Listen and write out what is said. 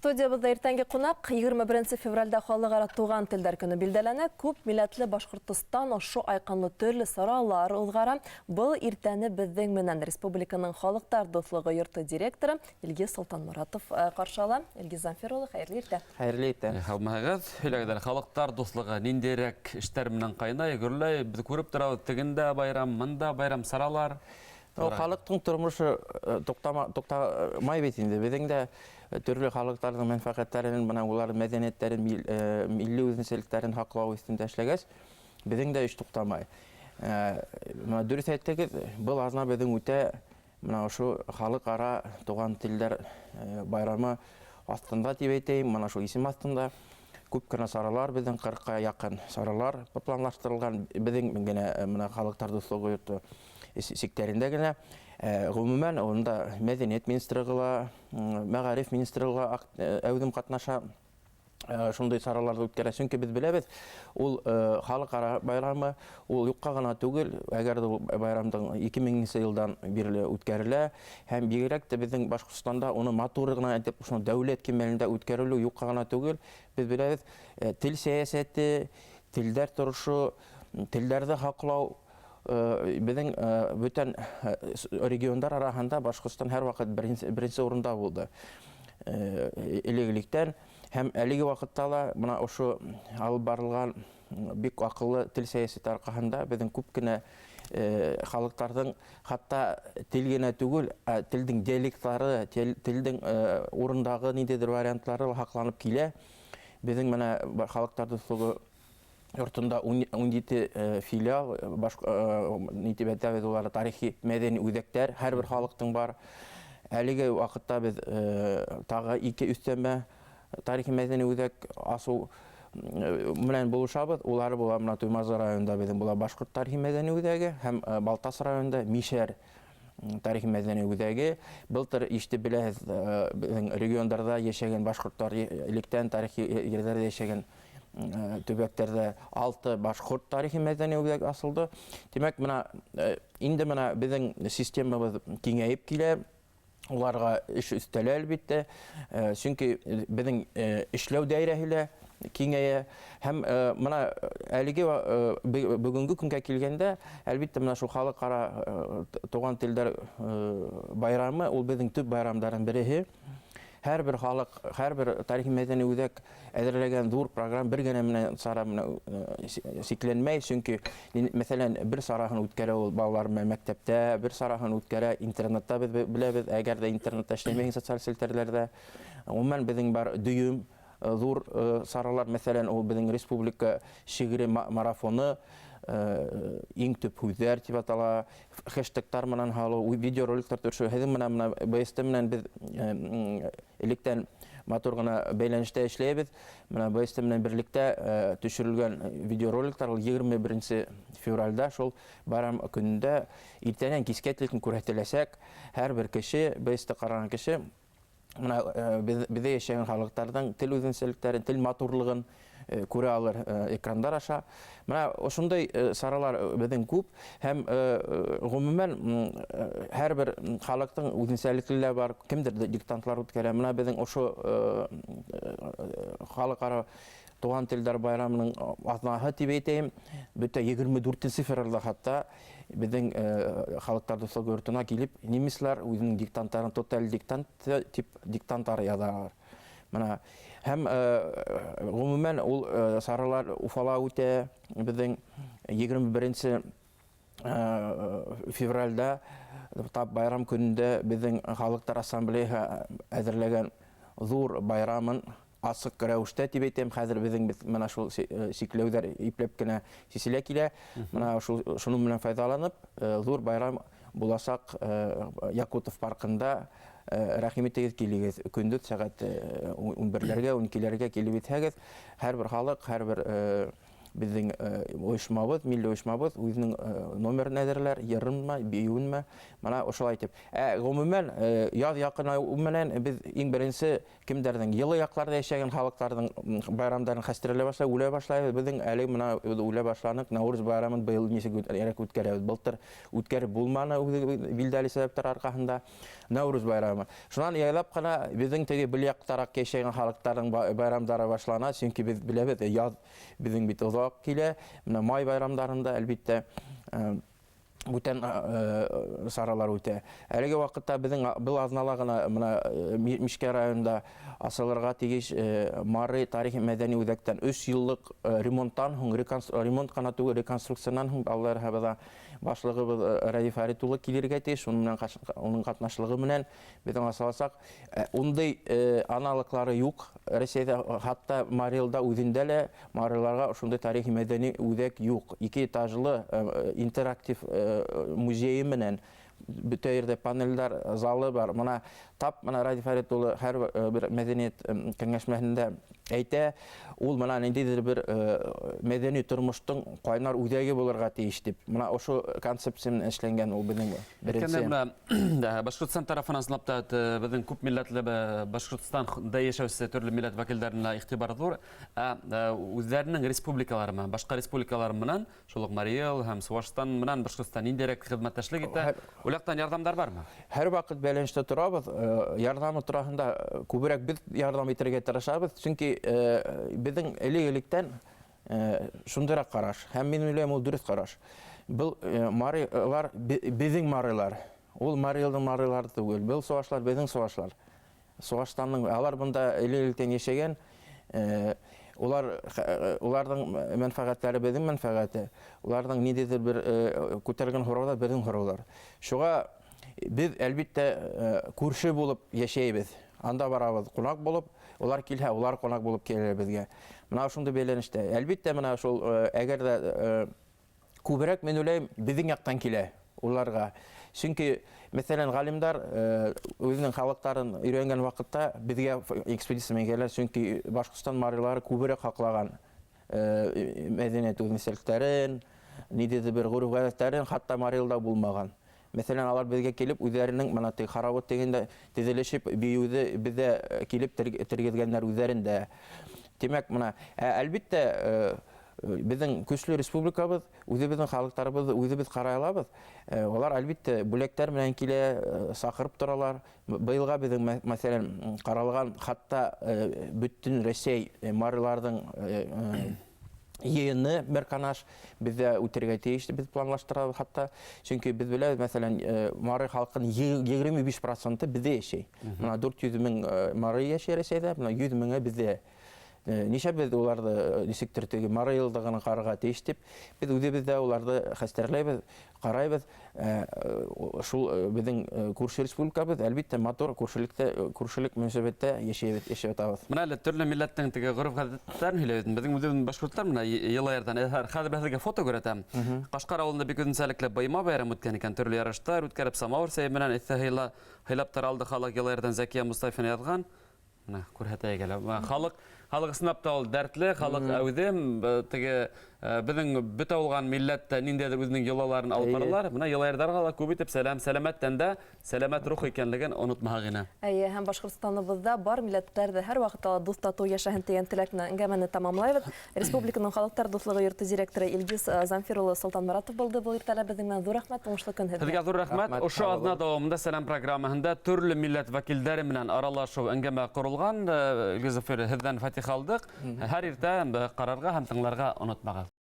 Студиябыҙҙа иртәнге ҡунаҡ. 21 февралдә Халыҡ-ара туған телдәр көнө билдәләнә. Күп милләтле Башҡортостан ошо айҡанлы төрлө саралар уҙғара. Был иртәне беҙҙең менән республиканың Халыҡтар дуҫлығы йорто директоры Илгиз Солтанморатов ҡаршы ала. Илгиз Замфир улы, хәйерле иртә. Хәйерле иртә. Һаумыһығыҙ. Һөйләгеҙ әле, халыҡтар дуҫлығы ниндәйерәк эштәр менән ҡайнай, гөрләй? Беҙ күреп торабыҙ, тегендә байрам, мында байрам, саралар. Ну, халыҡтың тормошо туҡтама, туҡтамай бит инде. Беҙҙең дә төрлө халыҡтарҙың мәнфәҡәттәрен, бына уларҙың мәҙәниәттәрен, милли үҙенсәлектәрен һаҡлау өҫтөндә эшләгәс, беҙҙең дә эш туҡтамай. Бына дөрөҫ әйттегеҙ, был аҙна беҙҙең үтә бына ошо халыҡ-ара туған телдәр байрамы аҫтында тип әйтәйем, бына шул исем аҫтында күп кенә саралар, беҙҙең 40-ҡа яҡын саралар планлаштырылған, беҙҙең генә бына Халыҡтар дуҫлығы йорто сиктәрендә генә. Ғөмүмән, унда мәҙәниәт министрлығы ла, мәғариф министрлығы ла әүҙем ҡатнаша, шундай сараларҙы үткәрә. Сөнки беҙ беләбеҙ, ул халыҡ-ара байрамы, ул юҡҡа ғына түгел, әгәр ҙә ул байрамдың 2000 йылдан бирле үткәрелә, һәм бигерәк тә беҙҙең Башҡортостанда уны матур ғына итеп, шуны дәүләт кимәлендә үткәрелеү юҡҡа ғына түгел. Беҙ беләбеҙ, тел сәйәсәте, телдәр торошо, телдәрҙе һаҡлау, беҙҙең бүтән региондар араһында Башҡортостан һәр ваҡыт беренсе урында булды элек-электән, һәм әлеге ваҡытта ла бына ошо алып барылған бик аҡыллы тел сәйәсәте арҡаһында беҙҙең күп кенә халыҡтарҙың хатта тел генә түгел, ә телдең диалектлары, телдең урындағы ниндәйҙер вариантлары ла һаҡланып килә. Беҙҙең бына Халыҡтар дуҫлығы йортонда 17 филиал, ни тип әйтәбеҙ улары, тарихи мәҙәни үҙәктәр һәр бер халыҡтың бар. Әлеге ваҡытта беҙ тағы 2 өҫтәмә тарихи мәҙәни үҙәк асыу менән булышабыҙ. Улары була бына Туймазы районында беҙҙең була Башҡорт тарихи мәҙәни үҙәге һәм Балтас районында Мишәр тарихи мәҙәни үҙәге. Былтыр ишетеп беләһеҙ, беҙҙең региондарҙа йәшәгән башҡорттар, электән тарихи ерҙәрҙә йәшәгән төбәктәрҙә 6 башҡорт тарихи мәҙәни үҙәк асылды. Тимәк, бына инде бына беҙҙең системабыҙ киңәйеп килә. Уларға эш өҫтәлә әлбиттә, сөнки беҙҙең эшләү даирәһе лә киңәйә. Һәм бына әлеге бөгөнгө көнгә килгәндә, әлбиттә, бына шул халыҡ-ара туған телдәр байрамы, ул беҙҙең төп байрамдарҙың береһе. Һәр бер халыҡ, һәр бер тарихи мәҙәни үҙәк әҙерләгән ҙур программа бер генә менән сара менән сикләнмәй, сөнки, мәҫәлән, бер сараһын үткәрә ул балалар менән мәктәптә, бер сараһын үткәрә интернетта, беҙ беләбеҙ, әгәр ҙә интернетта эшләмәйһең социаль селтәрләрҙә. Ғөмүмән, беҙҙең бар дөйөм ҙур саралар, мәҫәлән, ул беҙҙең республика шиғри марафоны, иң төп һүҙҙәр тип атала, хэштегтар менән һалыу, видеороликтар төшөрөү. Һеҙҙең менән бына БСТ менән беҙ электән матур ғына бәйләнештә эшләйбеҙ. Бына БСТ менән берлектә төшөрөлгән видеороликтар ул 21 февральдә шул байрам көнөндә иртәнән кискә тиклем күрһәтеләсәк. Һәр бер кеше, БСТ ҡараған кеше бына беҙҙә йәшәгән халыҡтарҙың тел үҙенсәлектәрен, тел матурлығын күрә алыр экрандар аша. Бына ошондай саралар беҙҙең күп, һәм ғөмүмән һәр бер халыҡтың үҙенсәлекле лә бар, кемдер диктантлар үткәрә. Бына беҙҙең ошо халыҡ-ара туған телдәр байрамының аҙнаһы тип әйтәйем, бөтә 24 февралдә хатта беҙҙең Халыҡтар дуҫлығы йортона килеп немецлар үҙенең диктанттарын, тоталь диктант тип диктанттар яҙалар. Бына һәм ғөмүмән ул саралар Уфала үтә. Беҙҙең 21 февральдә тап байрам көнөндә беҙҙең Халыҡтар ассамблеяһы әҙерләгән ҙур байрамын асыҡ рәүештә тип әйтәм, хәҙер беҙҙең бына шул сикләүҙәр ипләп кенә сиселә килә. Бына шул шуның менән файҙаланып, ҙур байрам буласаҡ Якутов паркында. Рәхим итегеҙ, килегеҙ. Көндөҙ сәғәт 11-ләргә, 12-ләргә килеп етһәгеҙ, һәр бер халыҡ, һәр бер Беҙҙең ойошмабыҙ, милли ойошмабыҙ үҙенең номерын әҙерләр, йырынмы, бейеүенме, мына ошолай итеп. Ә ғөмүмән, яҙ яҡынайыу менән беҙ иң беренсе кемдәрҙең йылы яҡларҙа йәшәгән халыҡтарҙың байрамдарын хәстәрләй башлай, уйлай башлайбыҙ. Беҙҙең әле мына уйлай башланыҡ, Нәүрүз байрамын быйыл нисек үткәрәбеҙ. Былтыр үткәреп булманы үҙе билдәле сәбәптәр арҡаһында. Нәүрүз байрамы. Шунан яйлап ҡына беҙҙең теге был яҡтараҡ йәшәгән халыҡтарҙың байрамдары башлана, сөнки беҙ беләбеҙ, яҙ беҙҙең бит оҙаҡ килә. Мына май байрамдарында әлбиттә бүтән саралар үтә. Әлеге ваҡытта беҙҙең был аҙнала ғына мына Мишкә районында асылырға тейеш Мары тарихи мәҙәни үҙәктән 3 йыллыҡ ремонттан һуң, ремонт ҡына түгел, реконструкциянан һуң Алла рәхмәт башлығыбыҙ Рәдиф Фәрит улы килергә тейеш. Уның менән уның ҡатнашлығы менән беҙҙең асыласаҡ. Ундай аналоглары юҡ Рәсәйҙә, хатта Марилда үҙендә лә мариларға ошондай тарихи мәҙәни үҙәк юҡ. 2 этажлы интерактив музейы менән бөтә ерҙә панелдәр залы бар. Мына тап мына Рәдиф Фәрит улы һәр бер мәҙәниәт кәңәшмәһендә әйтә, ул мына ниндәйҙер бер мәҙәни тормоштоң ҡайнар үҙәге булырға тейеш тип. Мына ошо концепция менән эшләнгән ул беҙҙең беренсе. Әйткәндәй, мына, Башҡортостан тарафынан ысынлап та, беҙҙең күп милләтле Башҡортостанда йәшәүсе төрлө милләт вәкилдәренә иғтибар ҙур. Ә үҙҙәренең республикалары менән, башҡа республикалар менән, шул уҡ Марий Эл һәм Сувашстан менән Башҡортостан ниндәйерәк хеҙмәттәшлек итә? Ул яҡтан ярҙамдар бармы? Һәр ваҡыт бәйләнештә торабыҙ. Ярҙамы тураһында күберәк беҙ ярҙам итергә тырышабыҙ, сөнки беҙҙең элек-электән шундайыраҡ ҡараш, һәм мин уйлайым, ул дөрөҫ ҡараш. Был марилар беҙҙең марилар, ул Марий Элдең марилары түгел, был сувашлар беҙҙең сувашлар. Суваштанның, алар бында элек-электән йәшәгән, уларҙың мәнфәғәттәре беҙҙең мәнфәғәте, уларҙың ниндәйҙер бер күтәргән һорауҙар беҙҙең һорауҙар. Шуға беҙ әлбиттә күрше булып йәшәйбеҙ. Анда барабыҙ ҡунаҡ булып, улар килһә, улар ҡунаҡ булып килә беҙгә. Мына ошондай бәйләнештә. Әлбиттә, мына шул, әгәр ҙә күберәк, мин уйлайым, беҙҙең яҡтан килә уларға. Сөнки, мәҫәлән, ғалимдар үҙенең халыҡтарын өйрәнгән ваҡытта беҙгә экспедиция менән киләләр, сөнки Башҡортостан марилары күберәк һаҡлаған мәҙәниәт үҙенсәлектәрен, ниндәйҙер бер ғөрөф-ғәҙәттәрен, хатта Марилда булмаған. Мәҫәлән, алар беҙгә килеп үҙҙәренең мына теге хоровод тигәндә теҙелешеп бейеүҙе беҙҙә килеп тергеҙгәндәр үҙҙәрендә. Тимәк, мына, әлбиттә, беҙҙең көслө республикабыҙ, үҙебеҙҙең халыҡтарыбыҙҙы үҙебеҙ ҡарай алабыҙ. Улар әлбиттә бүләктәр менән килә, саҡырып торалар. Быйылға беҙҙең мәҫәлән, ҡаралған хатта бөтөн Рәсәй мариларҙың йыйыны Мерканаш беҙҙә үтергә тейеш, беҙ планлаштырабыҙ хатта. Сөнки беҙ беләбеҙ, мәҫәлән, мари халҡының егерме биш проценты беҙҙә йәшәй. Мына 400 мең мари йәшәй Рәсәйҙә, мына 100 меңе беҙҙә. Нисә беҙ уларҙы нисектер теге мари йылдығын ҡарарға тейеш тип, беҙ үҙебеҙ ҙә уларҙы хәстәрләйбеҙ, ҡарайбыҙ. Шул беҙҙең күрше республикабыҙ, әлбиттә, матур күршелек мөнәсәбәттә йәшәп ятабыҙ. Мына әле төрлө милләттең теге ғөрөф-ғәҙәттәрен һөйләйбеҙ. Беҙҙең үҙебеҙ башҡорттар мына Йылайырҙан, хәҙер беҙ һеҙгә фото күрһәтәм. Ҡашҡар ауылында бик үҙенсәлекле быйма байрам үткән икән, төрлө ярыштар үткәреп, самауыр сәйе менән эҫе һыйлап таралды халыҡ. Йылайырҙан Зәкиә Мостафина яҙған. Мына күрһәтәйек әле. Мына халыҡ ысынлап та ул дәртле, халыҡ әүҙем, теге беҙҙең бөтә булған милләт тә ниндәйҙер үҙенең йолаларын алып баралар. Мына йылайырҙарға ла күп итеп сәләм, сәләмәт тәндә сәләмәт рух икәнлеген онотмаһаҡ ине. Эйе, һәм Башҡортостаныбыҙҙа бар милләттәр ҙә һәр ваҡытта ла дуҫ татыу йәшәһен тигән теләк менән әңгәмәне тамамлайбыҙ. Республиканың халыҡтар дуҫлығы йорто директоры Илгиз Замфир улы Солтанморатов булды был иртәлә беҙҙең менән. Ҙур рәхмәт, уңышлы көн һеҙгә. Һеҙгә ҙур рәхмәт. Рәхмәт, Ошо һау аҙна булығыҙ. дауамында Сәләм программаһында төрлө милләт вәкилдәре менән аралашыу әңгәмә ҡоролған. Илгиз Замфир, һеҙҙән фатиха алдыҡ. Һәр иртә ҡарарға һәм тыңларға онотмағыҙ.